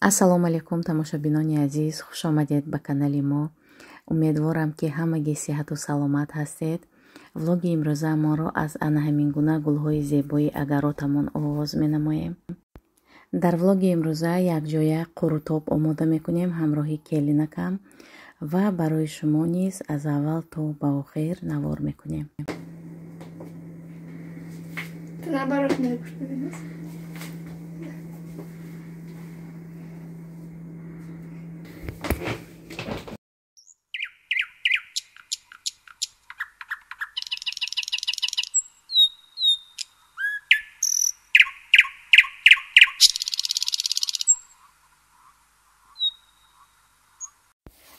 Ассалому алайкум, тамошобинони азиз, хуш омадед ба канали мо. Умедворам, ки ҳамагӣ сиҳату саломат ҳастед. Влоги имрӯзаамонро аз ана ҳамин гуна гулҳои зебои агаротамон оғоз менамоем. Дар влоги имрӯза якҷоя қурутоб омода мекунем ҳамроҳи келинакам ва барои шумо низ аз аввал то ба охир навор мекунем. Ты наоборот не любишь повернуться.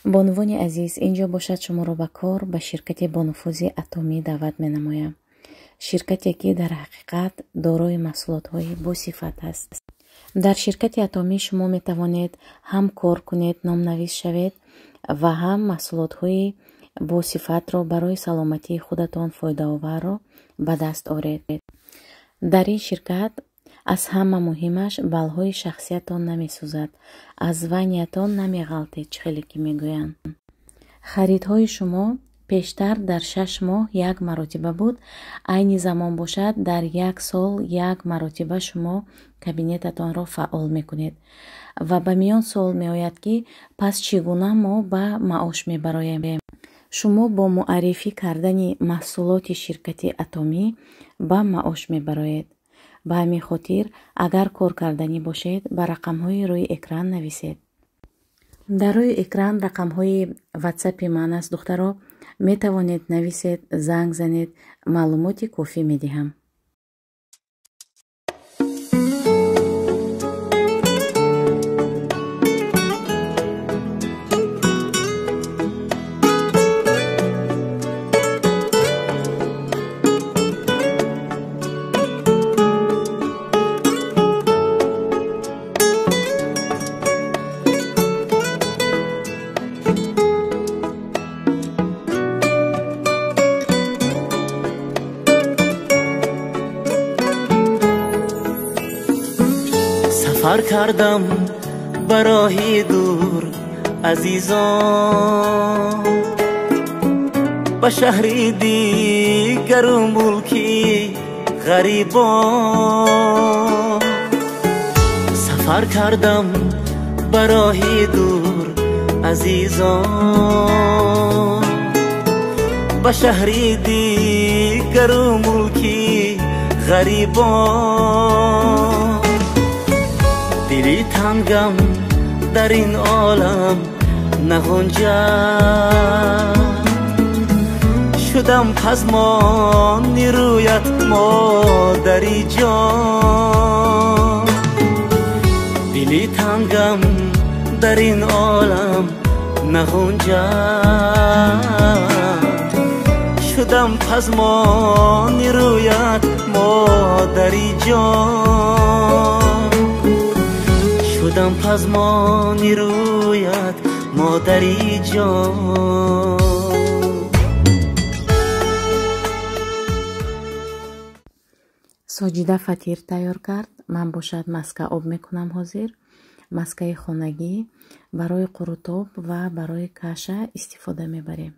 Бонувони азиз, инҷо бошад шуморо ба кор ба ширкати бонуфузи Атомӣ даъват менамоям. Ширкате, ки дар ҳақиқат дорои маҳсулотҳои босифат аст. Дар ширкати Атомӣ шумо метавонед ҳам кор кунед, номнавис шавед ва ҳам маҳсулотҳои босифатро барои саломатии худатон фоидаоварро ба даст оред. Дар ин ширкат аз ҳама муҳимаш баллҳои шахсиятон намесӯзад, аз званиятон намеғалтед, чӣ хеле ки мегӯянд. Харидҳои шумо пештар дар 6 моҳ як маротиба буд, айни замон бошад дар як сол як маротиба шумо кабинетатонро фаъол мекунед. Ва ба миён суол меояд, ки пас чӣ гуна мо ба маош мебароем? Шумо бо муаррифӣ кардани маҳсулоти ширкати Атомӣ ба маош мебароед. Ба ҳамин хотир, агар кор карданӣ бошед, ба рақамҳои рӯи экран нависед. Дар рӯи экран рақамҳои ватсапи ман аст, духтаро, метавонед нависед, занг занед, маълумоти кофӣ медиҳам. Сафар кардам ба роҳи дур, азизон, ба шаҳри дигару мулки ғарибон. Сафар кардам ба роҳи дур, азизон, ба шаҳри дигару мулки ғарибон. Дили тангам дар ин олам нағунҷад, шудам пазмони рӯят модари ҷон. Дили тангам дар ин олам нағунҷад, шудам пазмони рӯят модари ҷон. Шудам пазмони рӯят модари ҷон. Соҷида фатир тайёр кард. Ман бошад маска об мекунам ҳозир. Маскаи хонагӣ барои қурутоб ва барои каша истифода мебарем.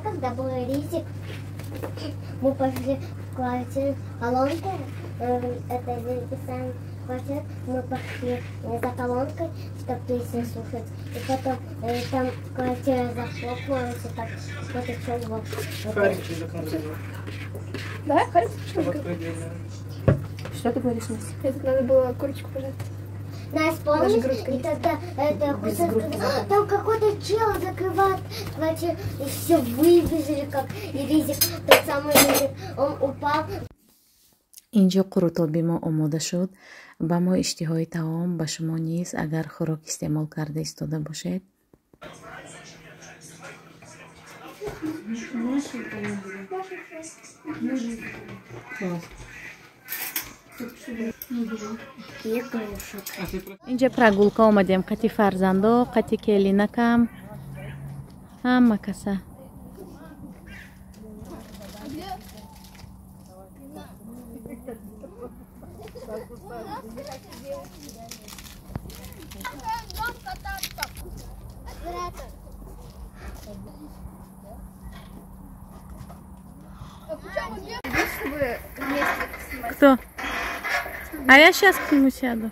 Когда был ризик, мы пошли в квартиру колонку, это записали квартиру, мы пошли за колонкой, чтобы песни слушать, и потом там квартира захлопнулась, и так вот и все было. Да, Харик? Что? Что ты говоришь, Настя? Это надо было курочку пожать. Настя, помнишь, и тогда это, там какой-то чел закрывает квартиру, и все выбежали, как и Ризик, тот самый Ризик, он упал. Инҷо қурутоби мо омода шуд. Ба мо иштиҳои таом, ба шумо низ, агар хӯрок истеъмол карда истода бошед. Инҷа прогулка омадем, қати фарзандо, қати келинакам, ҳама каса. Кто? А я сейчас к нему сяду.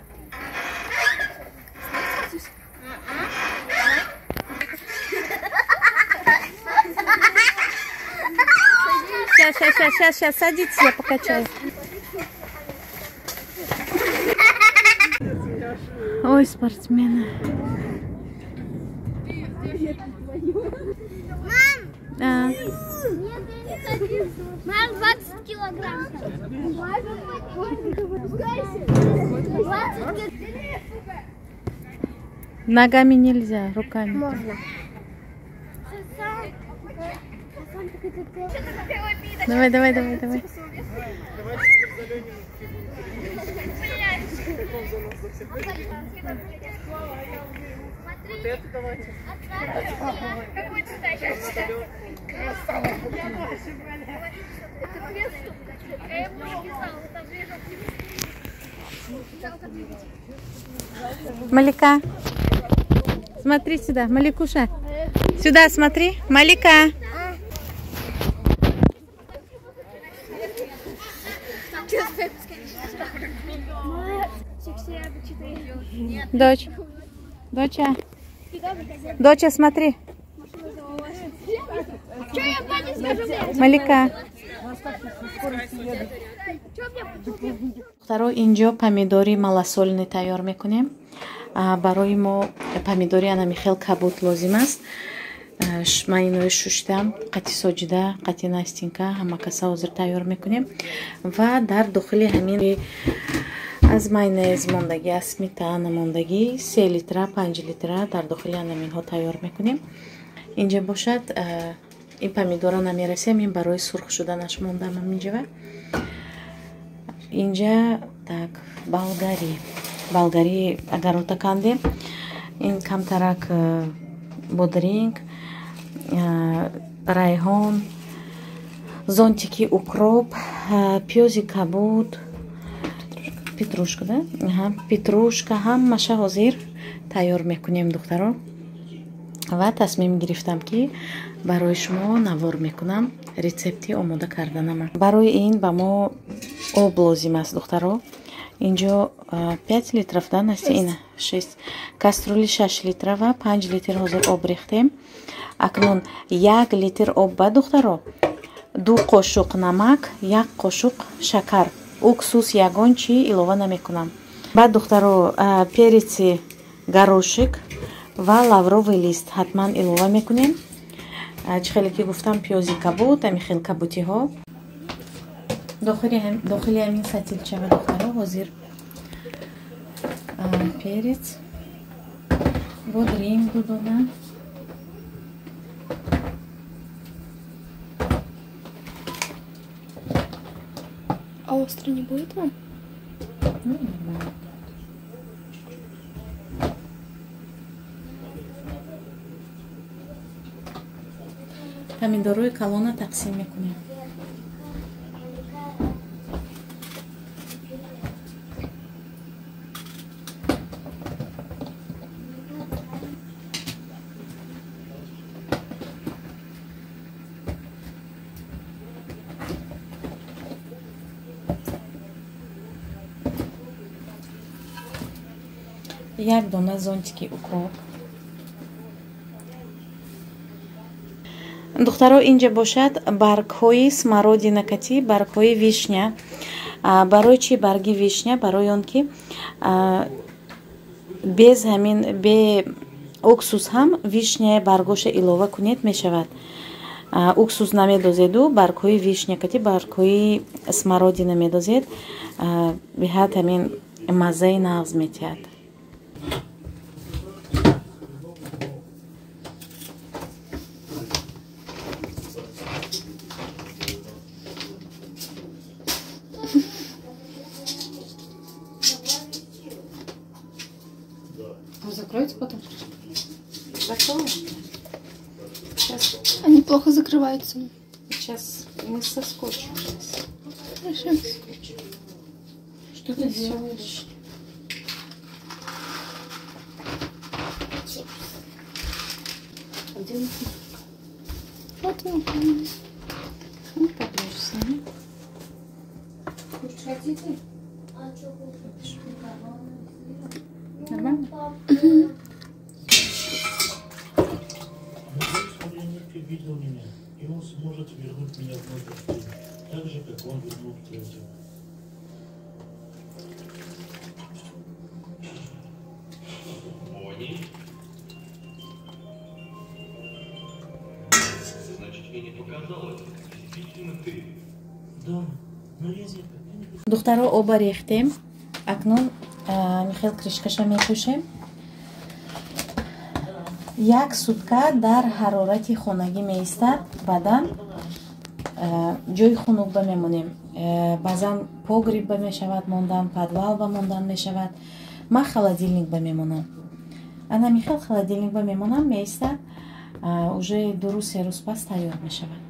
Сейчас, сейчас, сейчас, сейчас, сейчас, садитесь, я покачаю. Ой, спортсмены. Мам! А. Мам, 20 килограмм. 20. Ногами нельзя, руками. Можно. Давай, давай, давай, давай. Вот это давайте. Малика, смотри сюда, Маликуша. Сюда смотри, Малика. Дочь, доча, доча, смотри. Малика. Духтаро, инҷо помидори малосольный тайёр мекунем. Барои мо помидори ана михел кабут лозим аст. Ман инои шуштам, қати Соҷида, қати Настинка, ҳама каса ҳозир тайёр мекунем. Ва дар дохили ҳамин аз майонез мондагӣ, аз сметана мондагӣ 3 литра, 5 литра дар дохили анаминҳо тайёр мекунем. Инҷа бошад, ин помидора намерасем, ин барои сурх шуданаш мондам ҳаминҷава. Инҷа так болгари, болгари агар ота кандем, ин камтарак бодринг, райҳон, зонтики укроп, пиёзи кабуд, петрушка, да? Аҳа, петрушка ҳамаша ҳозир тайёр мекунем, духтаро. Ва тасмим гирифтам, ки барои шумо навор мекунам рецепти омода карданама. Барои ин ба мо об лозим аст, духтаро. Инҷо 5 литров, да, Настя? Ина 6 кастрюли 6 литра ва 5 литр ҳозир об рехтем. Акнун 1 литр об ба, духтаро, 2 қошуқ намак, 1 қошуқ шакар. Уксус ягон чӣ илова намекунам. Баъд, духтаро, переци горошек ва лавровый лист ҳатман илова мекунем. Чӣ хеле ки гуфтам, пиёзи кабуд, ами хел кабутиҳо. Дохили ҳамин сатилчава, духтаро, ҳозир перец, бодринг 2 дона, А остро не будет вам? Ну, нормально. Помидорои калона тақсим мекунем. Як дона зонтики укроп. Духтаро, инҷа бошад баргҳои смородина кати, баргҳои вишня. Барои чи барги вишня? Барои он ки без ҳамин бе уксус ҳам вишняи баргоша илова кунед мешавад. Уксус намедозеду баргҳои вишня кати баргҳои смородина медозед, беҳад ҳамин маззаи нағз метиҳад. Закроете потом? Закроем. Сейчас. Они плохо закрываются. Сейчас мы со скотчем. Хорошо. Что ты делаешь? Один. Вот он. Ну, поближе сними. Кушать хотите? Нормально? Угу. Видел меня, и он сможет вернуть меня в жизнь, так же, как он вернул третью. Бонни? Значит, мне не показалось. Действительно ты? Да, но я Духтаро оба рехтем. Акнун Михаил крышкаша мепӯшем. Як сутка дар ҳарорати хонагӣ меистад, баъдан ҷои хунук ба мемонем. Баъзан погреб ба мешавад мондан, подвал ба мондан мешавад. Ман холодильник ба мемонам. Ана Михаил холодильник ба мемонам, меистад, уже 2 рӯз 3 рӯз пас тайёр мешавад.